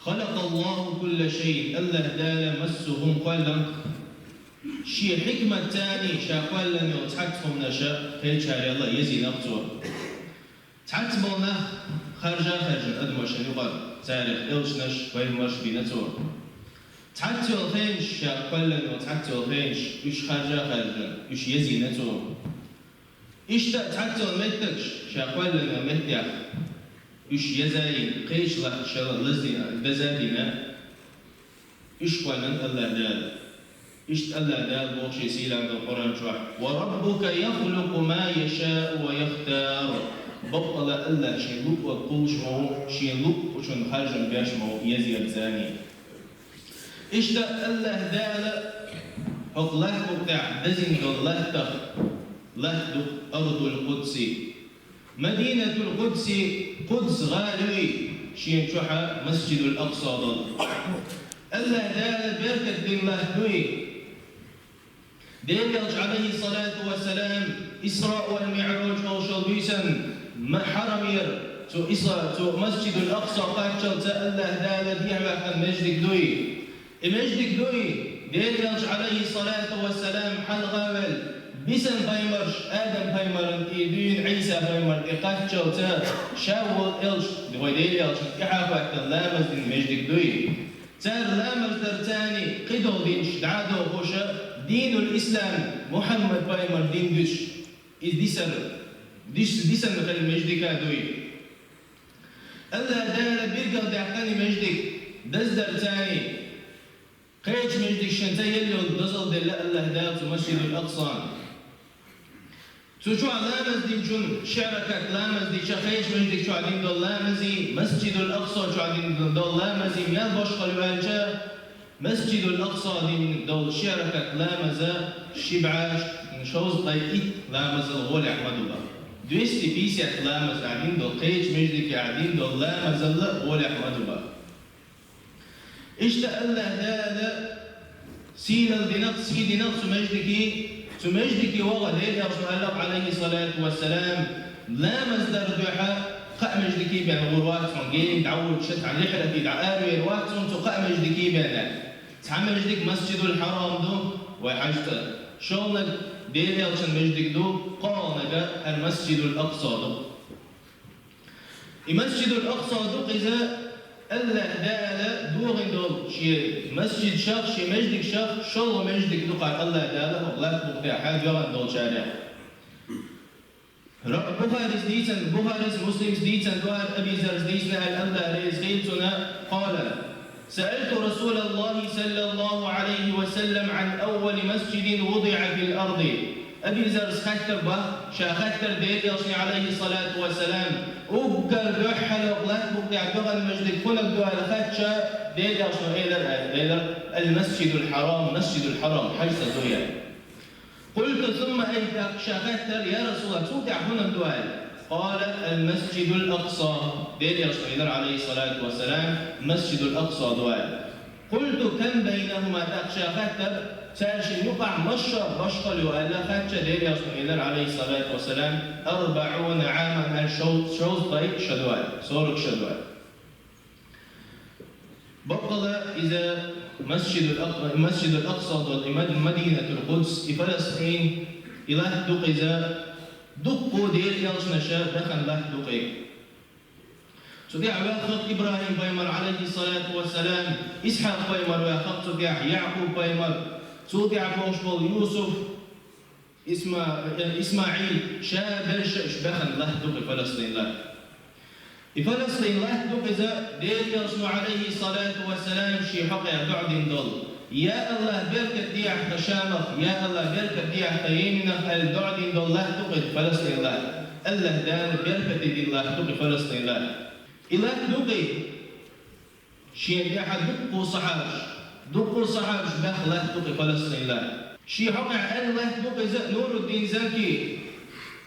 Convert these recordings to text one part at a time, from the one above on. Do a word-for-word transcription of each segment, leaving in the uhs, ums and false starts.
خلق الله كل شيء, АллахӀ Дала массо а хӀума кхоьллинг, шен хьикматаца, ша кхоьллина йолу цхьацца хӀуманаш кхечарел а езийнарг цо. Цхьацца болу нах харжа а хаьржина адамашна юкъара, царах элчанаш, пайхамарш бина цо. Цхьацца йолу хенаш, ша кхоьллина йолу цхьацца йолу хенаш, уьш харжа а хаьржина, уьш езйина цо. Иштта а цхьацца йолу меттигаш, ша кхоьллина йолу меттех, уьш еза а йина, кхечу лаьтташна лазийна, деза а дина, уьш кхоьллина АллахӀ Дала. Иштта АллахӀ Дала боху шен сийлахь долу Къуръан чохь: «وربك يخلق ما يشاء ويختار». Баккъала АллахӀа шен луъург кхуллуш ма ву, шен луъучунна харжам беш ма ву, езъелча царна. Иштта АллахӀ Дала хӀокху лаьттан букъ тӀехь дазина долу латтах латта ду Ардул Къудси. Мадинатул Къудси, Къудс гӀала ю и, шена чохь Масджидул Акъса долу. АллахӀ Дала беркат дина латта ду и. Делан Элча, Ӏалайхиссалату вассалам, Исраъ вал МиӀраж олуш йолу буьйсан ма-, хьарамера, цу Исра-, цу Масджидул Акъса кхаччалца АллахӀ Дала дехьаваьккхина маьждиг ду и. И маьждиг ду и, Делан Элча, Ӏалайхиссалату вассалам, хьалха а ваьлла, бисина пайхамарш, Адам-пайхамарна тӀе, дуьйна Ӏийса-пайхамарна тӀе кхаччалца, ша волу элча, вай Делан Элчанна тӀаьхьа хӀоьттина ламаз дина маьждиг ду и. Цара ламаз дарца царна кхидолу динаш дӀа а дохуш, динул ислам, Мухьаммад-пайхамаран дин дуьсуш, иза дисар, дис-, дисина хилла маьждиг а ду и. АллахӀ Дала билгалдаьккхина и маьждиг даздарца царна, кхечу маьждигашна ца елла йолу дозалла делла АллахӀ Дала цу Масджидул Акъсан. Цу чохь ламаз динчунна ши ракаӀат ламаз дича, кхечу маьждиг чохь дина долу ламазий, Масджидул Акъса чохь дина долу ламазий мел башхалла ю аьлча, Масджидул Акъса дина долу ши ракаӀат ламаза ши бӀе шовзткъе итт ламазал гӀолехь ма ду бан. Двести пятьдесят ламаз ахь дина долу, кхечу маьждигехь ахь дина долу ламазал гӀолехь ма ду бан. Иштта АллахӀ Дала сийлалла динарг, сий динарг цу маьждиге, цу маьждиге ваха Делан Элчано аьлла, Ӏалайхиссалату вассалам, ламаз дар дуьхьа кхаа маьждиге бен гӀур вац хьуна, генга дӀавоьдуш, цхьана лихьаратий дӀа аравер вац хьуна цу кхаа маьждиге бен. Цхьа маьждиг Масджидул Хьарам ду, вай хьаьжцӀа. ШолгӀаниг Делан Элчан маьждиг ду, кхоалгӀаниг хӀара Масджидул Акъса ду. И Масджидул Акъса ду-кх иза, АллахӀ Дала дохийна долу шен масджидашах, шен маьждигашах шолгӀа маьждиг ду-кх хӀара АллахӀ Дала хӀокху лаьттан букъ тӀехь дуьйцуш долчарех. Ра-, Бухарис дийцина, Бухарис, Муслимс дийцина ду хӀара, Аби Заррас дийцина аьлла, АллахӀ реза хуьлда цунна, къала: سألت رسول الله صلى الله عليه وسلم عن أول مسجد وضع في الأرض. Аби Заррас хаттар баьхна, ша хаттар Делан Элчане, Ӏалайхиссалату вассалам, уггар дуьххьара лаьттан букъ тӀехь дуьгӀина маьждиг хӀунаг ду аьлла хаьттича, Делан Элчано элира аьлла, элира: «Ал-Масджидул Хьарам, Масджидул Хьарам, хьаьжцӀа ду», – аьлла. قلت: ثم أي؟ ТӀаккха ша хаттар: «Я РасулаллахӀ, цул тӀаьхьа хӀунаг ду?» – аьлла. قال: المسجد الأقصى. Делан Элчано элира, Ӏалайхиссалату вассалам, Масджидул Акъса ду аьлла. قلت: كم بينهما؟ ТӀаккха ша хаттар: цаьршинна юкъахь масса башхалла ю аьлла хаьттича, Делан Элчано элира, Ӏалайхиссалату вассалам: أربعون عاما, аьлла, шов-, шовзткъе шо ду аьлла, сорок шо ду аьлла. Баккъала иза Масджидул Акъ-, Масджидул Акъса долу и Мад-, Мадинатул Къудс, и Фаластин, и латта ду-кх иза, дуккха Делан элчанаша дахана латта ду-кх и. Цу тӀехь ваьхна-кх ИбрахӀим-пайхамар, Ӏалайхиссалату вассалам, Исхьакъ-пайхамар ваьхна-кх цу тӀехь, Якъуб-пайхамар, цул тӀехь бохуш болу Юсуф, Исма-, э, ИсмаӀил, ша берш а уьш бахана латта ду-кх и Фаластин латта. И Фаластин латта ду-кх иза, Делан Элчано, Ӏалайхиссалату вассалам, шен хьокъехь доӀа дина долу: «Я АллахӀ, беркат дехьа тхан Шамах, я АллахӀ, беркат дехьа тхан Йеменах», – аьлла доӀа дина долу латта ду-кх и Фаластин латта. АллахӀ Дала беркате дина латта ду-кх и Фаластин латта. И латта ду-кх и. Шен тӀехь дуккха сахьабаш, дуккха сахьабаш баьхна латта ду-кх и Фаластин латта. Шен хьокъехь аьлла латта ду-кх иза Нуруддин Занки,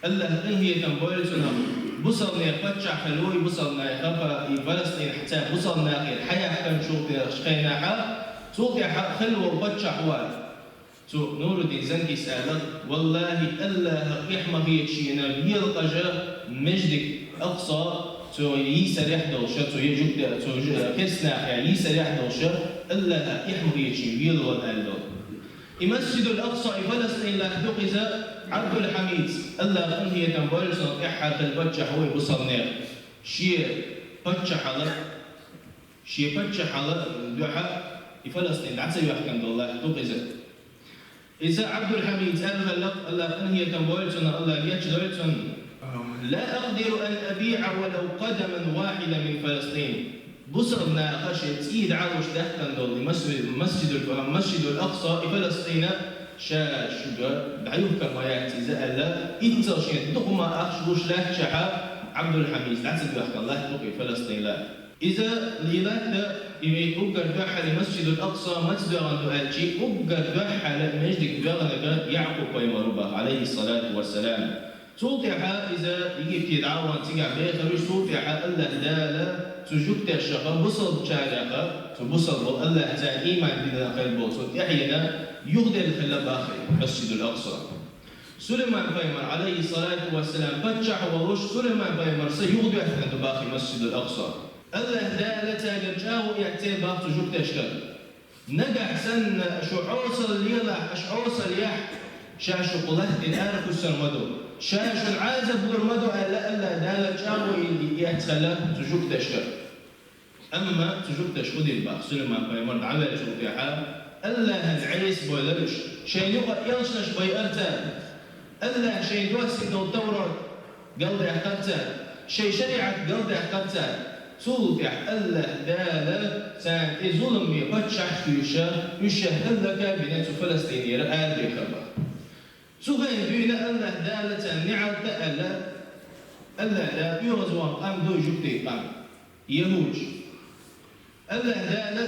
АллахӀа къинхетам бойла цунах, бусалба нехан паччахь хилла ву и, бусалба нехан, и Фаластин цара бусалба нахера хьаяьккхинчул тӀаьхьа хенахь, цул тӀаьхьа хилла волу паччахь ву аьлла. Цу Нуруддин Занкис аьлла: «ВаллахӀи, АллахӀах эхь ма хеташ шена велакъажа маьждиг Акъса, цу йийсарехь долуш, цу е-, жугтех, цу жу-, керстанех йийсарехь долуш, Аллахьа эхь ма хеташ велавелла аьлла долу. И Масжидул Акъса, и Фаластин лахь ду-кх иза Ӏабдул-Хьамидс, Аллахьа къинхетам бойла цунах, тӀаьххьара хилла паччахь ву и бусалбанех. Шен паччахьалла, шен паччахьалла дуьхьа и Фаластин дӀа ца йоьхкина долу лахь ду-кх иза. Иза Ӏабдул-Хьамидс аьлла хилла, Аллахьа къинхетам бойла цунах, Аллахьа гечдойла цунна: «لا أقدر أن أبيع ولو قدما واحدة من فلسطين». Бусалба наха шайн цӀий дӀа а луш даьккхина долу и Масжи-, Масжидул, Масжидул Акъса, и Фаластина ша шуьга дӀаюхкар ма яц иза аьлла, иццал шен дукха ма ахча луш лаьтташехь, Ӏабдул-Хьамидс дӀа ца доьхкина лахь ду-кх и Фаластин лахь. Иза и латта, и вайн уггар дуьххьара Масжидул Акъса маца доьгӀна ду аьлча, уггар дуьххьара и маьждиг доьгӀнарг Якъуб пайхамар ву боху, Ӏалайхиссалату вассалам. Цул тӀаьхьа иза Египте дӀа а вахана, цигахь бехар вуьш, цул тӀаьхьа Аллахьа Дала цу жугташха, бусалбачарех, цу бусалба Аллахьца ийман дина хилла болу цу тӀаьхьенна юхаделла хилла боху Масжидул Акъса. Сулайман пайхамар, Ӏалайхиссалату вассалам, паччахь а волуш, Сулайман пайхамарс юхадоьхкина ду боху Масжидул Акъса. Аллахьа Дала цаьргара чӀагӀо эцна боху цу жугташкара: «Нагахь санна шу Ӏесалла лелахь, аша Ӏесалла яхь, ша шу кху латтанчу арахуьссур ма ду, ша шуна Ӏазап лур ма ду», аьлла, Аллахьа Дала чӀагӀо эцна хилла цу жугташкара. Амма цу жугташа хӀун дира боху, Сулайман пайхамар дӀаваьллачул тӀаьхьа Аллахьан Ӏеса бойла уьш, шайна юкъа элчанаш байъара цара, Аллахьа шайна доссийна долу Таврат галдаьккхара цара, шайн шариӀат галдаьккхара цара. Цул тӀаьхьа Аллахьа Дала царна тӀе зуламе паччахьаш туьйсуш, уьш хӀаллак а бина цу Фаластинера арабехара боху. Цу хенахь дуьйна Аллахьа Дала царна неӀалт а аьлла, Аллахьа Дала оьгӀазвахна къам ду и жугтийн къам, яхӀудаш. Аллахьа Дала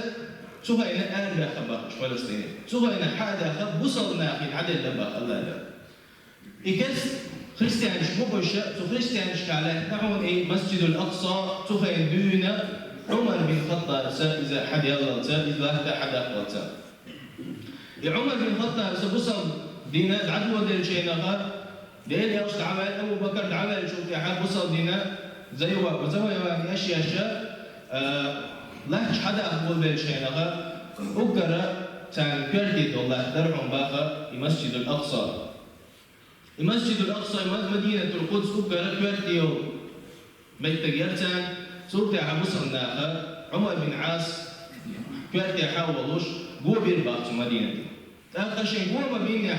цу хенахь арабаьхна боху уьш Фаластинера. Цу хенахь хьа а даьхна, бусалба нахе дӀаделла боху Аллахьа Дала. И керст христианаш бу уьш, цу христианашкахь лаьттина хьуна и Масжидул Акъса, цу хенахь дуьйна Ӏумар бин Хаттабс иза хьаделлалц, иза латта хьадаккхалц. И Ӏумар бин Хаттабс бусалба дин дӀадоладеллачу хенахь, Делан элча дӀаваьлла, Абу Бакар дӀаваьллачул тӀаьхьа бусалба дин завоевать, завоевать еш-еш, а, латта хьадаккха гулбеллачу хенахь, уггара царна коьрте долу латта дара хьуна боху и Масжидул Акъса. И Масжидул Акъса, Ма-, Мадинатул Къудс уггара коьрте йолу меттиг яра царна, цул тӀаьхьа бусалба наха Ӏумар бин Ӏас коьртехь а волуш, го бира боху цу Мадинате. ТӀаккха шайн го ма биннехь,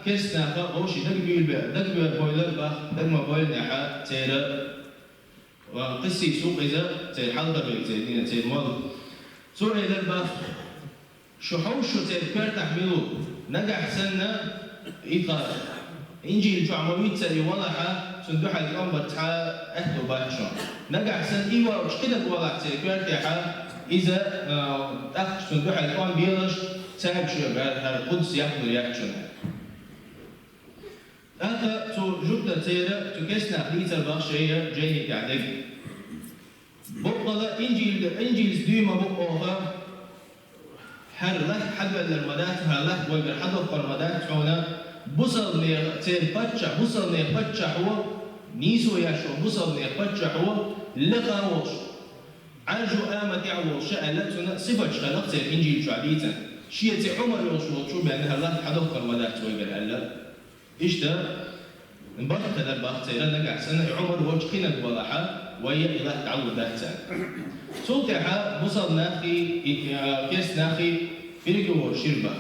керст наха вовшийн дага буьйлабе-, дага бе-, бойла боху, дага ма бойла нехь церан, а, кхин сийсаз ву иза, церан хьалхара верг, церан дин, церан молла. Цо элира боху: «Шу хьовсу, шу церан коьртехь мила ву? Нагахь санна и тхан Инжил чохь ма вицца и валахь, цунна дуьхьал тӀом бар цхьа а аьтто бац шуна. Нагахь санна и волчу кхидерг валахь церан коьртехь, иза, а, тӀаккха цунна дуьхьал тӀом белаш, цаьрга шуьга хӀара Къудс яхлур яц шуна». ТӀаккха цу жугташа церан, цу керст наха дийцар боху шайн жайни тӀехь дерг. Боккъала Инжил-, Инжилс дуьйна ма бу оха, хӀара латта хьадоьллар ма дац, хӀара латта вайгара хьадоккхур ма дац хьуна, бусалбанех, церан паччахь, бусалбанех паччахь ву, нийсо еш волу бусалбанех паччахь ву, лекха а волуш, Ӏаьржа а ма тӀехь волуш аьлла, цуьнан сифаташ хилла церан Инжил чохь дийцина. Шен цӀе Ӏумар йолуш волчу бен хӀара латта хьадоккхур ма дац вайгара аьлла. Иштта, барт хилар боху церан, нагахь санна и Ӏумар волчу кхинарг валахь, вай и латта дӀалур дац царна. Цул тӀаьхьа бусалба нахи, и, а, керст нахи переговораш йира боху.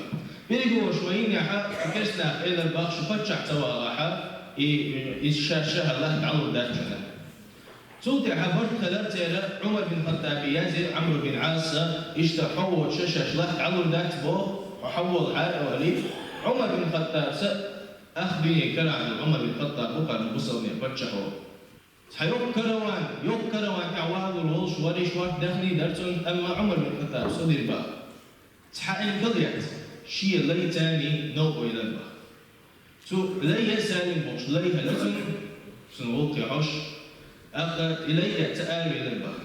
Переговораш ма йинехь, керст наха элира боху, шу паччахь ца вагӀахь, и, и, иза шаьш шаьхьа латта дӀалур дац шуна. Цул тӀаьхьа барт хилар церан, Ӏумар бин Хаттабе яздира Ӏамр бин Ӏаса, иштта хьо воцуш шаьш латта дӀалур дац боху, хьо хьан волахь а олий, Ӏумар бин Хаттабс Ах дуьне карахь долу Ӏумар бин Хаттаб бу-кх хӀара бусалбанийн паччахь. Цхьа йоккха караван, йоккха караван тӀехь валур волуш вара, и шорта даьхний дара цунна, амма Ӏумар бин Хаттаб со дира боху. Цхьа эмкал яц, шен лайца новкъа ваьлла боху. Цу лай яра Салим бохуш лай хилла цунна, цунна гӀуллакхе хьожуш, тӀаккха и лай а ца аравелира боху.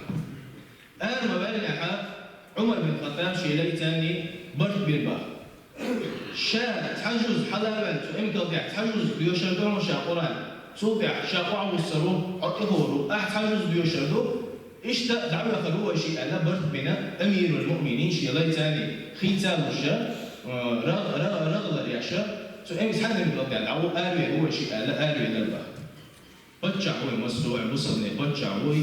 Ара ма ваьллинехь, Ӏумар бин Хаттаб шен лайца барт бира боху. Ша цхьа жуз хьала а ваьлла, цу эмкал тӀехь цхьа жуз доьшур ду хьуна ша Къуръан. Цул тӀаьхьа ша охьавуссар ву, хьо тӀехьа вар ву, ахь цхьа жуз доьшур ду, иштта дӀавахар ву вай шиъ аьлла, барт бина, амирул муъминин шен лайца а хийца а луш, э, рагӀ-, рагӀ-, рагӀлар еш, цу эмис хьанна мел тӀа дӀа ву, аравер ву вай шиъ аьлла, аравелар бах. Паччахь ву массо а бусалба паччахь ву,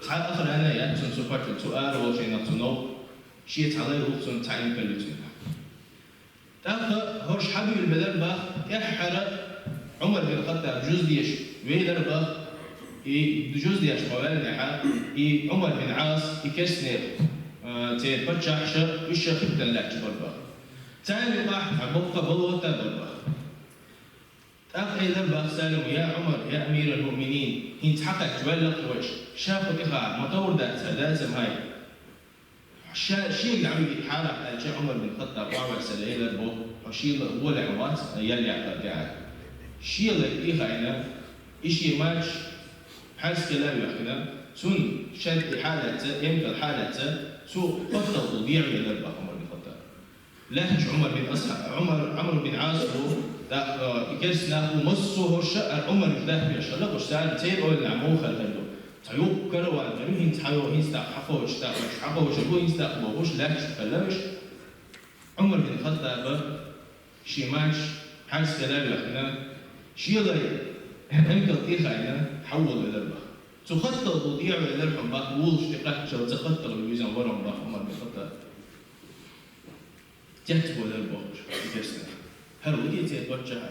цхьа охрана а яц цунна цу паччахьо, цу араволчунах цунах, шен цхьа лай ву цунна, цхьа эмкал ю цунна. ТӀаккха хӀорш хьабуьйлабелар бах, тӀеххьара Ӏумар бин Хаттаб жуз деш велар бах, и жуз деш ма ваьллехьа, и Ӏумар бин Ӏас, и керстанех, а, церан паччахьаш, уьш хиттан лаьтташ бар бах. Царна юкъахь цхьа боккха болота бар бах. ТӀаккха элар бах Салима: «Я Ӏумар, я амирал муъминин, хӀинца хьакхаьчча ваьлла-кх вайша, ша кху тӀехьа ма товр дац, дацам хьай». Ша шега дӀавигира хьарахь аьлча, Ӏумар бин Хаттаб охьаваьссар элар бо, хьо шийла гӀолехь вац, ял яккхар тӀехьа. Шийла тӀехайна, и шен мачаш хьарс хила а йоьхкина, цунна шад и хьалаьца, эмкал хьалаьца, цу хотталгӀа дегӀ велар бах Ӏумар бин Хаттаб. Лаьтташ Ӏумар бин Асхьа-, Ӏумар, Ӏамр бин Ӏас ву, тӀаккха, э, и керстанах ву, массо а хӀорш а Ӏумар дахпеш хилла, уж царна церан ойланахь муха хилла ду. Цхьа юккъе караван хилла, хӀинца хьайо, хӀинца тӀаккха хьаховш, тӀаккха хьаховш бу, хӀинца тӀаккха бохуш, лаьтташ хилла уж. Ӏумар бин Хаттаба шен мачаш хьарс хила а йоьхкина, шелай эмкал тӀехайна, хьавола велар бах. Цу хотталгӀа дегӀ велар хьуна бах, вулаш тӀекхаччалца хотталгӀа визан вар хьуна бах Ӏумар бин Хаттаб. Цец болар бохуш, и керстанех. ХӀара ву те церан паччахь?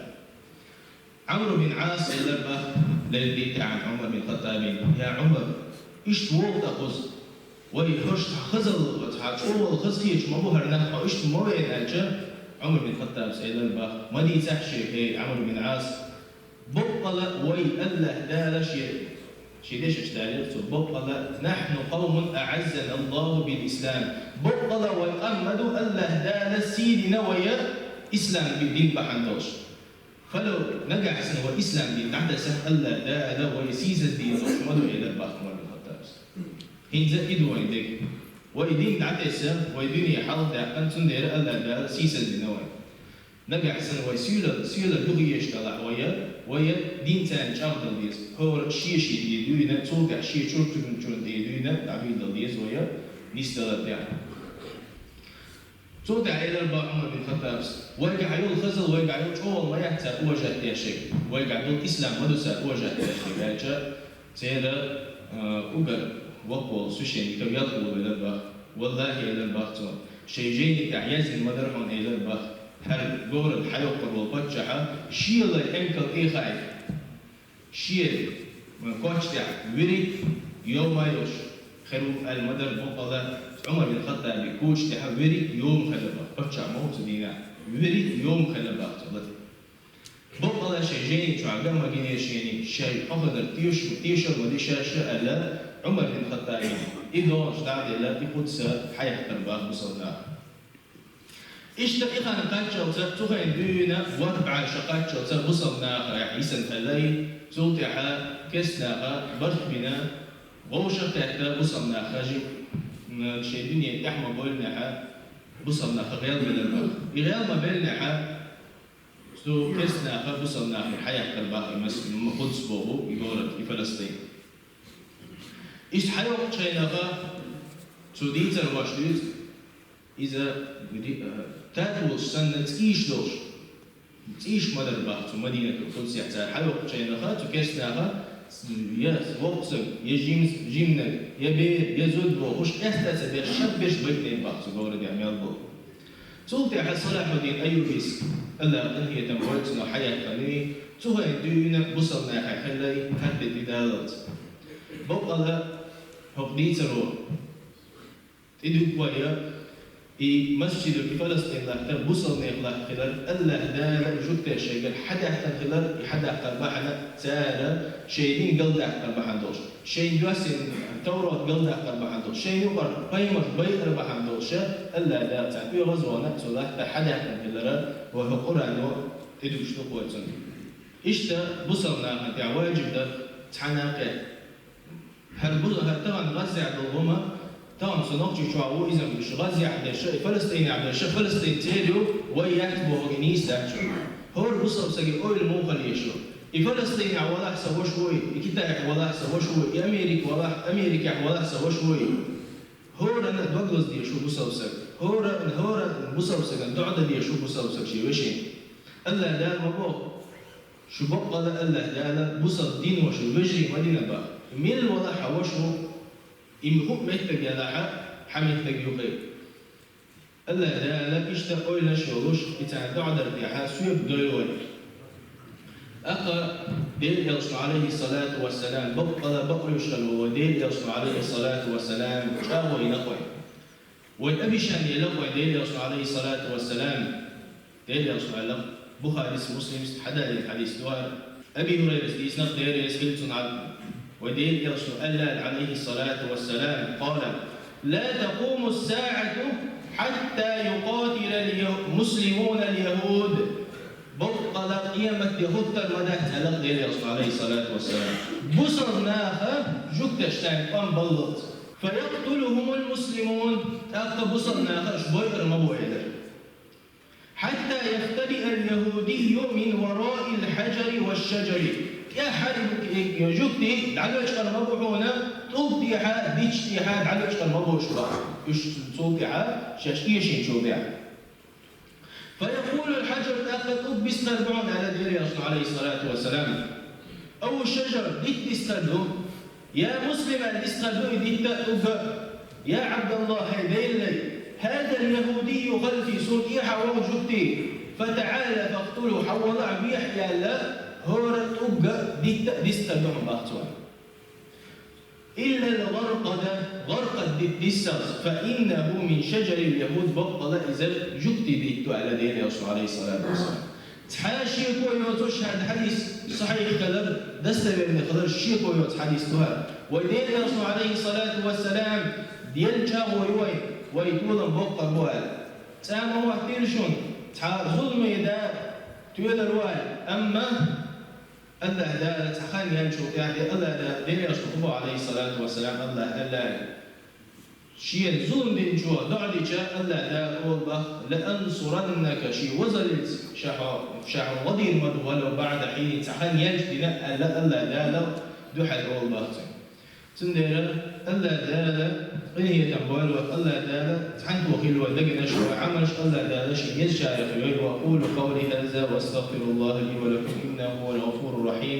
Ӏамр бин Ӏас элар бах, лерг дийта Ӏан Ӏумар бин Хаттабин: «Я Ӏумар, иштта вогӀу тӀаккха кхуза? Вай хӀорш цхьа хазалла, цхьа чӀогӀа хазахеташ ма бу хӀара нах, хьо иштта ма вена», аьлча, Ӏумар бин Хаттабас элар бах: «Ма дийцахь шега, хӀей Ӏамр бин Ӏас, боккъала вай АллахӀ Дала шен, шен дешаш далийра цо, боккъала: „Нахьну къавмун аӀаззана Аллаху бил ислам“. Боккъала вай къам ма ду, АллахӀ Дала сий дина вай ислам дин бахьана долуш. Фалав, нагахь санна вай ислам дин дӀатесахь, АллахӀ Дала вай сийсаздийна долуш ма ду», элар бах Ӏумар бин Хаттабас. ХӀинца и ду вайн дерг. Вай дин дӀатесна, вай дуьне хьалхадаьккхина, цундела АллахӀ Дала сийсаздина вай. Нагахь санна вай сийлалла, сийлалла юха еш далахь вай, вай дин царна чӀагӀдала деза. ХӀора шен-шен тӀе дуьйна, цул тӀаьхьа шен чуьра-чуьра тӀе дуьйна, дӀабийла дала деза вай, нисдалар тӀехь. Цул тӀаьхьа элар бах Ӏумар бин Хаттабас: «Вайгахь йолу хазалла, вайгахь йолу чӀогӀа ма яц цара уважать деш шега. Вайгахь долу ислам ма ду цара уважать деш шега», аьлча, церан, а, уггар воккха волу священник ялх ву элар бах. «ВаллахӀи, — элар бах цо, — шайн жайни тӀехь яздина ма дара хьуна, — элар бах, — хӀара город хьайоккхур волу паччахьа шелай эмкал тӀехайна, шен, м, коч тӀехь вирриг йома йолуш хир ву аьлла ма дара, боккъала Ӏумар бин Хаттабан коч тӀехь вирриг йома хилла бах, паччахь ма ву цу дийнахь, вирриг йома хилла бах цу лата. Боккъала шайн жайни чохь ган ма гинера шена, шайн хьо хилар теш-, тешар ма дешара аьлла, Ӏумар бин Хаттабан и догӀанаш дӀа а делла, и кхузза хьаяьккхира бах бусалба наха». Иштта и хан кхаччалца, цу хенахь дуьйна ворхӀ бӀе шо кхаччалца бусалба нахехь йисина хилла и, цул тӀаьхьа керстанаха барт бина, вовшах а кхетта бусалба нах хажи, м, шайн дуьне тӀехь ма боллинехь, бусалба нах гӀел белар бах. И гӀел ма беллинехь, цу керстанаха бусалба нахе хьаяьккхира бах и мас-, м-, Къудс боху и город, и Фаластин. Иштта хьайоккхучу хенахь цу дийцархошна дуьйцу, иза ри-, а, татолаш санна цӀийш долуш, цӀийш ма дара бах цу Мадинатул Къудсехь цара хьайоккхучу хенахь, цу керстанаха, я воккха стаг, я жим-, жиманиг, я бер, я зуда бохуш, къаьста а ца беш, шаберш байтинера бах цу городехь мел болу. Цул тӀаьхьа Салахьуддин Айюбис, АллахӀа къинхетам бойла цунах, хьаяьккхина и, цу хенахь дуьйна бусалба нахехь хилла и, хӀара де тӀедаллалц. Боккъала хӀокху дийцаро тӀедуьгу вай, и масжидул, и Фаластин латта бусалба нехан латта хилар, АллахӀ Дала жуьгтех шайгара хьадаьхкина хилар, и хьадаккхар бахьана цара шайн дин галдаккхар бахьана долуш, шайна доьссина Таврат галдаккхар бахьана долуш, шайна юкъара пайхамарш байар бахьана долуш, АллахӀ Дала царна оьгӀаз а вахана, цу латта хьадаьхкина хилар, ва хӀокху Къуръано тӀедуьгуш ду-кх вай цунна. Иштта бусалба нахана тӀехь ваджиб дар цхьана а кхетта. ХӀара бу-, хӀара тахана ГӀаззехь долу хӀума, тахана со Нохчийчохь ву, иза-м уьш ГӀаззехь дерш, и Фаластинехь дерш, Фаластин церан ю, вай яц бохург нийса дац шуна. ХӀора бусалба стаге ойла муха хила еза шу? И Фаластинехь валахь сан ваша вуй, и Китайхь валахь сан ваша вуй, и Америка валахь, Америкехь валахь сан ваша вуй. ХӀоранна дог лазадеш ву бусалба саг. ХӀора, хӀора бусалба сагана доӀа дан дезаш ву бусалба саг шен вешин. АллахӀ Дала ма боху, шу баккъала АллахӀ Дала бусалба дино шун вежарий ма дина боху. Мила валахь хьан ваша ву, и хӀуъа меттиг ялахь, хьан меттиг юкъе. АллахӀ Дала иштта ойланаш йолуш, и царна доӀа дар тӀехь соьга дойла вай. ТӀаккха Делан Элчано, Ӏалайхи ссалату вассалам, баккъала бакъвеш хилла волу Делан Элчано, Ӏалайхи ссалату вассалам, чӀагӀо йина вай. Вай обещание йина вай Делан Элчано, Ӏалайхи ссалату вассалам. Делан Элчано аьлла, Бухарис, Муслимс хьадалийна хьадис ду хӀара. Аби ХӀурайрас дийцина, Дела реза хила цунна, Ӏа-, вай Делан Элчано аьлла, Ӏалайхи ссалату вассалам, къала: «Ла такуму ссаӀату хьатта юкъатила ль-я-, муслимуна ль-яхӀуд». Баккъала къемат де хӀуттур ма дац аьлла Делан Элчано, Ӏалайхи ссалату вассалам. Бусалба наха жуьгташ царна тӀом баллалц. «Фа якътулухумул муслимун», тӀаккха бусалба наха уьш бойур ма бу аьлла. «Хьатта яхтабиа аль-яхӀудийю мин вараил хьаджари ва шшаджари». ТӀехьа и, и, и жуьгти дӀалечкъар ма бу хьуна, тӀулг тӀехьа, дича тӀехьа дӀалечкъар ма бу уьш боху. Уьш цул тӀехьа, шаьш эшинчул тӀехьа. «Фа якъулу аль-хьаджар», тӀаккха тӀулг бистхир бу хьуна аьлла Делан Элчано, Ӏалайхи ссалату вассалам. Ау шшаджар, дитт дистхир ду. Я муслим аьлла дистхир ду и дитт а, тӀулг а. Я ӀабдаллахӀ, хӀай Делан лай, хӀаза аль-яхӀудийю халфи, суна тӀехьа вогӀу жуьгти, фатаӀала факътулухӀ, хьавалахь, вехьа аьлла, хӀора тӀулг а, дитт а дистхир ду хьуна боху цо. «Илла аль-гӀаркъада», гӀаркъад дитт диссалц, «фа иннахӀу мин шаджарил яхӀуд», баккъала иза жуьгти дитт ду аьлла Делан Элчано, Ӏалайхи ссалату вассалам. Цхьа шеко йоцуш хӀара хьадис сахьихь хилар, достоверный хилар шеко йоцу хьадис ду хӀара. Вай Делан Элчано, Ӏалайхи ссалату вассалам, делла чӀагӀо ю вайна, вай толам боккха бу аьлла. ЦӀа ма моттийла шуна, цхьа зуламе да тоьлур ву аьлла. Амма АллахӀ Дала цхьа хан яьллачул тӀаьхьа, АллахӀ Дала, Делан Элчано хӀун боху, Ӏалайхи ссалату вассалам, АллахӀ аьлла, шена зулам динчо доӀа дича, АллахӀ Дала олу боху: «Ла ансураннака», шен вазаллица ша хьо, ша хьуна гӀо дийр ма ду, «валав баӀда хьин», цхьа хан яьлча дина аьлла, АллахӀ Дала дуьхьал олу боху цуьнга. Цундела АллахӀ Дала къинхетам бойла вай, АллахӀ Дала цхьаьнато хила вай дегнаш, вай Ӏамалш АллахӀ Дала шен езачарех йойла. وأقول قولي هذا وأستغفر الله لي ولكم إنه هو الغفور الرحيم.